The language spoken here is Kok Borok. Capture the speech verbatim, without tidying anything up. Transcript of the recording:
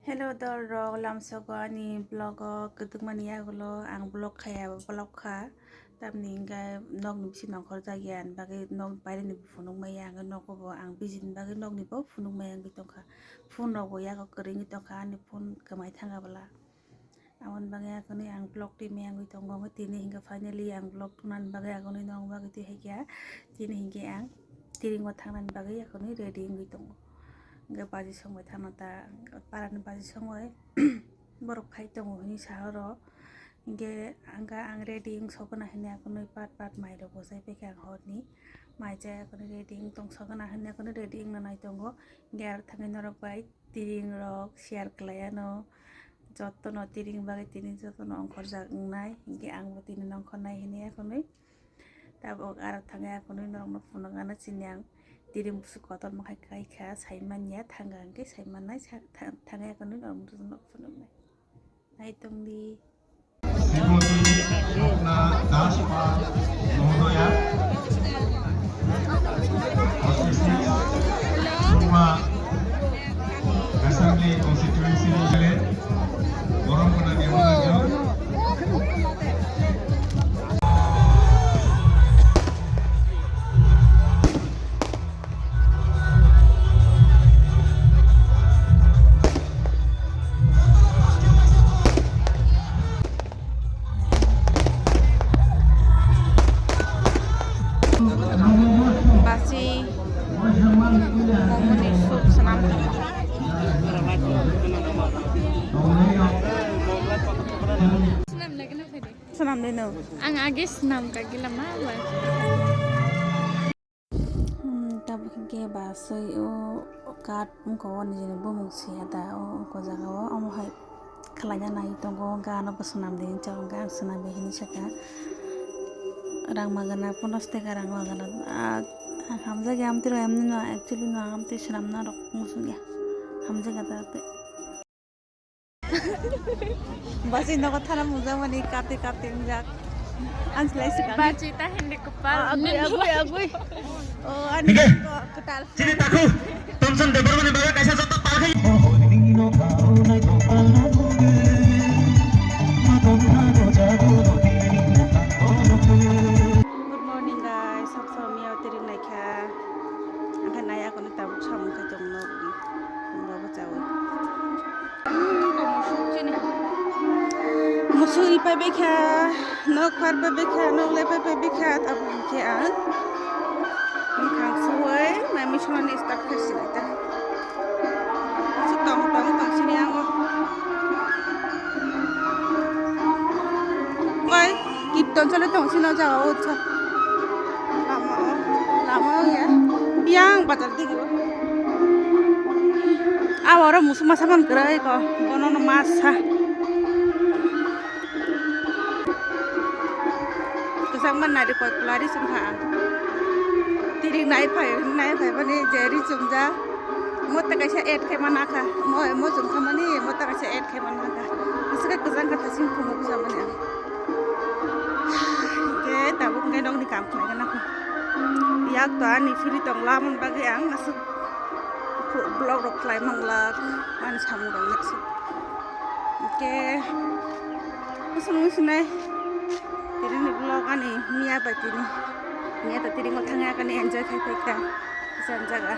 Hello dol rok, lamsogo ani vlog o kwdwkmani yagulo ang vlog khaya vlog kha, tamni hwnkhe nokni bisingo nongkhorjak ya, ani bagwi nok baireni bo phunukmaya, ang nogo bo ang bijini bagwi nokni bo phunukmaya wngwi tongkha, phone rok bo yago kwrwi wngwi tongkha, ani phone kwmai thangkha bwla. Aboni bagwi akhonwi ang vlog twi maya wngwi tongo, tini hinkhe finally ang vlog tunani bagwi akhonwi nokni bagwi twi haikha, tini hinkhe ang tiringo thangnani bagwi akhonwi ready wngwi tongo. Hwnkhe baji songbai thangna ta, parani baji songbai borok phai tongo hwnwi sa oro. Hwnkhe ang, ang ready wng sogwna hwnwi akhonwi pat pat mairok bwsai paikha ang horni. Mai chaya akhonwi ready wng tong sogwna hwnwi akhonwi ready wngna nai tongo. Hwnkhe aro thangwi norok bai tiring rok share khlai ano. Jotono tiring bagwi tini jotono ongkhorjak wngnai. Hwnkhe angbo tini nongkhornai hwnwi akhonwi. Tabuk aro thangwi akhonwi norokno phunukgana chini ang tiring bwswk kotorma khai kaikha, saimanya thangkha hwnkhe saimannai, sa-, tha-, thangwi akhonwi norokno phunuknai. Naitongdi. Shrimati Swapna Das Pal মহোদয়া, official Surma assembly constituency, গরম করা দিয়ে বলা যাও। Basi momoni soup swnam. Swnam de no. Ang age swnam ka gila ma ba. Hmm, tabuk hinkhe ba soi o card wngkha o nini bumung siya da o, o jaga o, omo hai khlaina nai tongo, hwnkhe ano bo swnam di hinwi sa, hwnkhe ang swnam ya hinwi saka. Rang magana, ponos taka rang magana, ah, hamjak ya amtwi rw, amtwi no, actually no, amtwi swnam narok muchung ya, hamjak ya da tei. Basi nogo thana mujak mani kate kate wngjak. Ang slai swkang. Basi ta hindi ko pa. Ah, agui, agui, agui. Oh, ani ko kwtal. Chini takhu, Tomson Debbarmani baga kaisa joto palkhai. Good morning guys, sab sab miya tiring naikha. Angkha nai akono tabuk samung khai tong nokni. Baba chawi. Musuk ri pai bekha, nok phar pai bekha, nok le pai pai bekha, abo hwnkhe ang. Mukhang suwai, mai misonani start khai sinai ta. Musuk tong tong tong sini ang o. Bai, kirtan chole tong sini o jaga o cha. Lama o, lama o ya. Yang bazar digi o. Aw, oro musuk masa man kwrwi ko, bono no masa. Kwchangma narikol kwlari chwngkha ang. Tiri nai phai, nai phai bani je ri chumjak. Mota kaisa add khe mana kha. Mo, mo chwngkha mani, mota kaisa add khe mana kha. Aswk kwchang kha thasing khumuk sa mani ang. Khe tabuk ngai nokni kam khlai gana kho. Yak to ani phiri tong lamani bagwi ang aswk vlog rok khlai manglak ani samung rok nai se. Hwnkhe, bwswk wng sinai, tini ni vlog ani miya bai tini. Miya ta tini ngo thangya kani enjoy khai phai kha, kisa jaga.